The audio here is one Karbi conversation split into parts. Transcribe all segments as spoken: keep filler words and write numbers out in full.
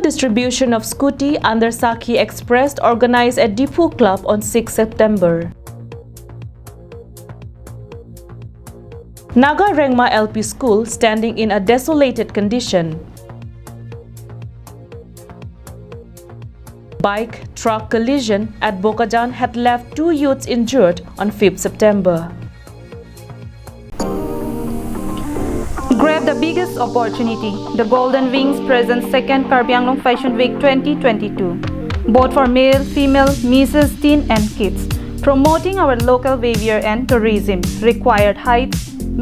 Distribution of scooty under Sakhi Express organized at Diphu Club on sixth September. Naga Rengma L P School standing in a desolated condition. Bike truck collision at Bokajan had left two youths injured on fifth September. Grab the biggest opportunity. The Golden Wings presents second Karbi Anglong Fashion Week twenty twenty-two. Both for male, female, misses, teen and kids. Promoting our local behavior and tourism. Required height,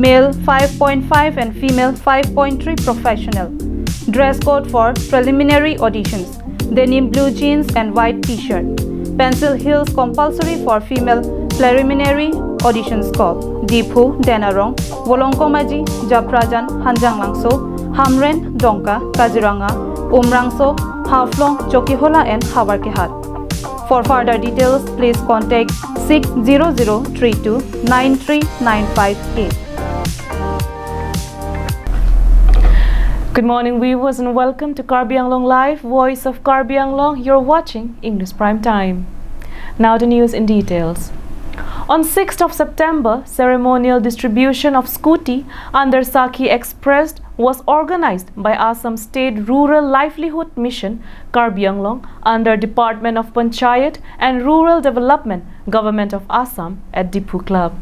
male five point five and female five point three professional. Dress code for preliminary auditions. Denim blue jeans and white t-shirt. Pencil heels compulsory for female preliminary auditions call. Diphu, Denarong, Volongkom Aji, Japrajan, Hanjanglangso, Hamren, Dongka, Kaziranga, Umrangso, Haflong, Chokihola and Howraghat. For further details, please contact six zero zero three two nine three nine five eight. Good morning, viewers, and welcome to Karbi Anglong Live, Voice of Karbi Anglong. You're watching English Prime Time. Now the news in details. On sixth of September, ceremonial distribution of scooty under Sakhi Express was organized by Assam State Rural Livelihood Mission, Karbi Anglong, under Department of Panchayat and Rural Development, Government of Assam, at Diphu Club.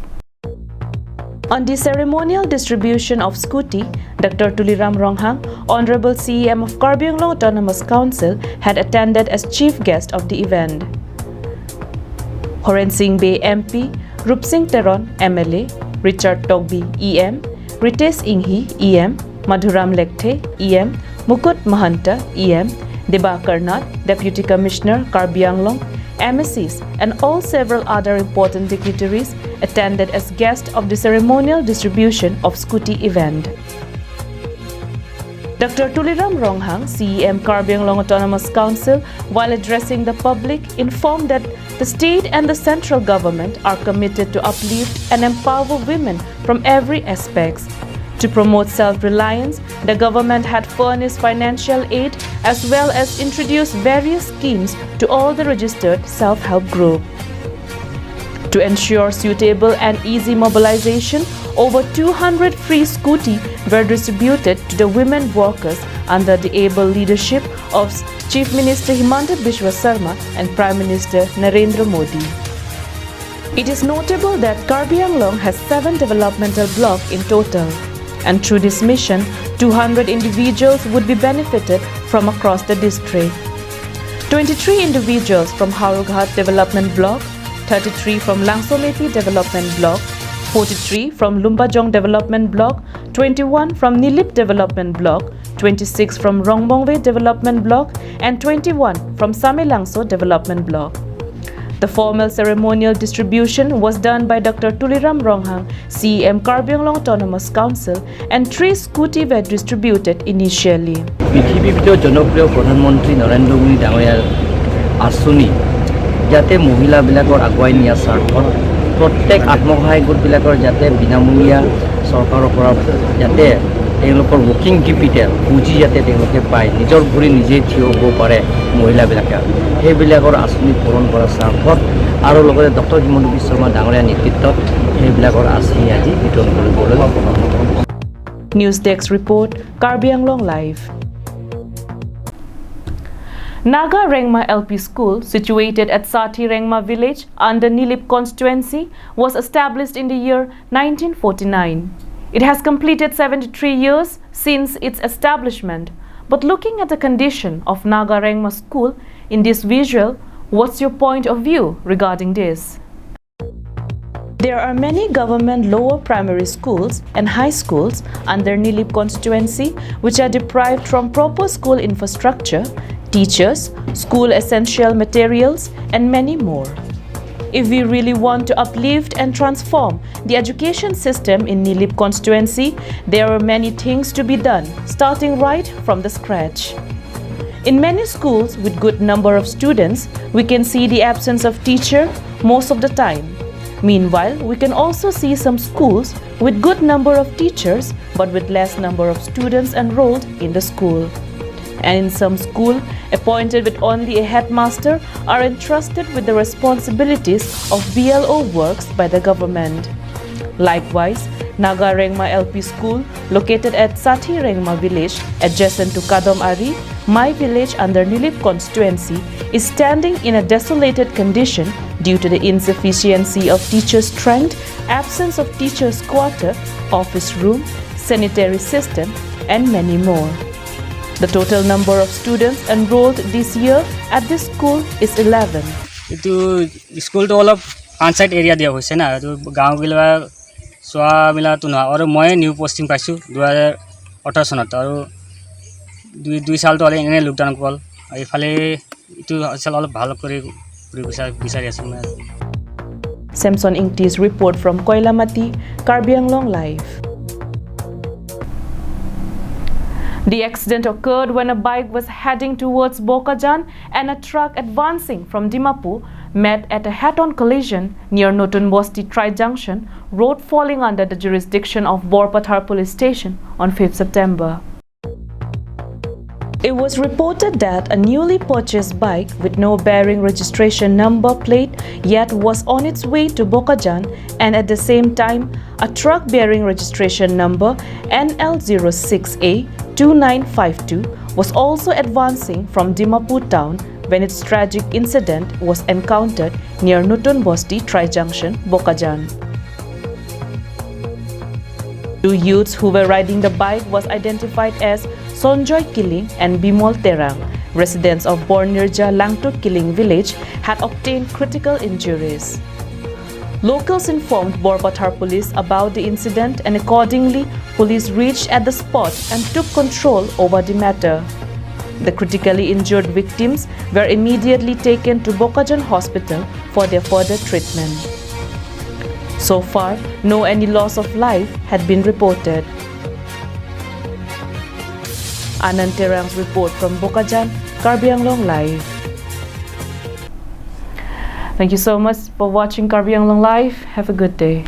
On the ceremonial distribution of scooty, Doctor Tuliram Ronghang, Honorable C E M of Karbi Anglong Autonomous Council, had attended as chief guest of the event. Horen Sing Bey M P, Rupsing Teron M L A, Richard Tokbi E M, Ritesh Enghi E M, Madhuram Lekthe E M, Mukut Mahanta E M, Debakar Nath, Deputy Commissioner Karbi Anglong, M A Cs, and all several other important dignitaries attended as guests of the ceremonial distribution of scooty event. Doctor Tuliram Ronghang, C E M Karbi Anglong Autonomous Council, while addressing the public, informed that the state and the central government are committed to uplift and empower women from every aspects. To promote self-reliance, the government had furnished financial aid as well as introduced various schemes to all the registered self-help group. To ensure suitable and easy mobilization, over two hundred free scooty were distributed to the women workers under the able leadership of Chief Minister Himanta Biswa Sarma and Prime Minister Narendra Modi. It is notable that Karbi Anglong has seven developmental blocks in total, and through this mission, two hundred individuals would be benefited from across the district. Twenty-three individuals from Howraghat Development Block, thirty-three from Langsomepi Development Block, forty-three from Lumbajong Development Block, twenty-one from Nilip Development Block, twenty-six from Rongbongve Development Block, and twenty-one from Samelangso Development Block. The formal ceremonial distribution was done by Doctor Tuliram Ronghang, C E M Karbi Anglong Autonomous Council, and three scooty were distributed initially. পৃথিৱীৰ ভিতৰত জনপ্ৰিয় প্ৰধানমন্ত্ৰী নৰেন্দ্ৰ মোদী ডাঙৰীয়াৰ আঁচনি যাতে মহিলাবিলাকৰ আগুৱাই নিয়াৰ স্বাৰ্থত প্ৰত্যেক আত্মসহায়ক গোটবিলাকৰ যাতে বিনামূলীয়া চৰকাৰৰ পৰা যাতে তেওঁলোকৰ ৱৰ্কিং কেপিটেল, পুঁজি যাতে তেওঁলোকে পায়, নিজৰ ভৰি নিজে থিয় হ'ব পাৰে মহিলাবিলাকে, সেইবিলাকৰ আঁচনি পূৰণ কৰাৰ স্বাৰ্থত আৰু লগতে ডক্টৰ হিমন্ত বিশ্ব শৰ্মা ডাঙৰীয়াৰ নেতৃত্বত সেইবিলাকৰ আঁচনি আজি বিতৰণ কৰিবলৈ প্ৰধানমন্ত্ৰী News Desk Report, Karbi Anglong Live. Naga Rengma L P School, situated at Sathi Rengma village under Nilip constituency, was established in the year nineteen forty-nine. It has completed seventy-three years since its establishment. But looking at the condition of Naga Rengma School in this visual, what's your point of view regarding this? There are many government lower primary schools and high schools under Nilip constituency which are deprived from proper school infrastructure, teachers, school essential materials, and many more. If we really want to uplift and transform the education system in Nilip constituency, there are many things to be done, starting right from the scratch. In many schools with good number of students, we can see the absence of teacher most of the time. Meanwhile, we can also see some schools with good number of teachers but with less number of students enrolled in the school. And in some school, appointed with only a headmaster are entrusted with the responsibilities of B L O works by the government. Likewise, Naga Rengma L P School, located at Sathi Rengma village, adjacent to Kadom Ari, my village under Nilip constituency, is standing in a desolated condition due to the insufficiency of teachers' strength, absence of teachers' quarter, office room, sanitary system, and many more. The total number of students enrolled this year at this school is eleven. এইটো স্কুলটো অলপ আনচাইড এৰিয়া দিয়া হৈছে না, এইটো গাঁওগিলা চোৱা মেলাটো নহয়। আৰু মই নিউ পষ্টিং পাইছোঁ দুহেজাৰ ওঠৰ চনত, আৰু দুই দুই চালটো হ'লে এনেই লকডাউন গ'ল। আৰু এইফালে এইটো আচল অলপ ভাল কৰি কৰি বিচাৰ বিচাৰি আছোঁ মই। Samson Ingti's report from Koilamati, Karbi Anglong Live. The accident occurred when a bike was heading towards Bokajan and a truck advancing from Dimapur met at a head-on collision near Notun Bosti Tri Junction road falling under the jurisdiction of Borpathar Police Station on fifth September. It was reported that a newly purchased bike with no bearing registration number plate yet was on its way to Bokajan, and at the same time, a truck bearing registration number N L zero six A two nine five two was also advancing from Dimapur town when its tragic incident was encountered near Notun Bosti Tri Junction, Bokajan. Two youths who were riding the bike was identified as Sonjoy Killing and Bimol Terang, residents of Bornirja Langtuk Killing village, had obtained critical injuries. Locals informed Borpathar police about the incident, and accordingly, police reached at the spot and took control over the matter. The critically injured victims were immediately taken to Bokajan Hospital for their further treatment. So far, no any loss of life had been reported. Anand Terang's report from Bokajan, Karbi Anglong Live. Thank you so much for watching Karbi Anglong Live. Have a good day.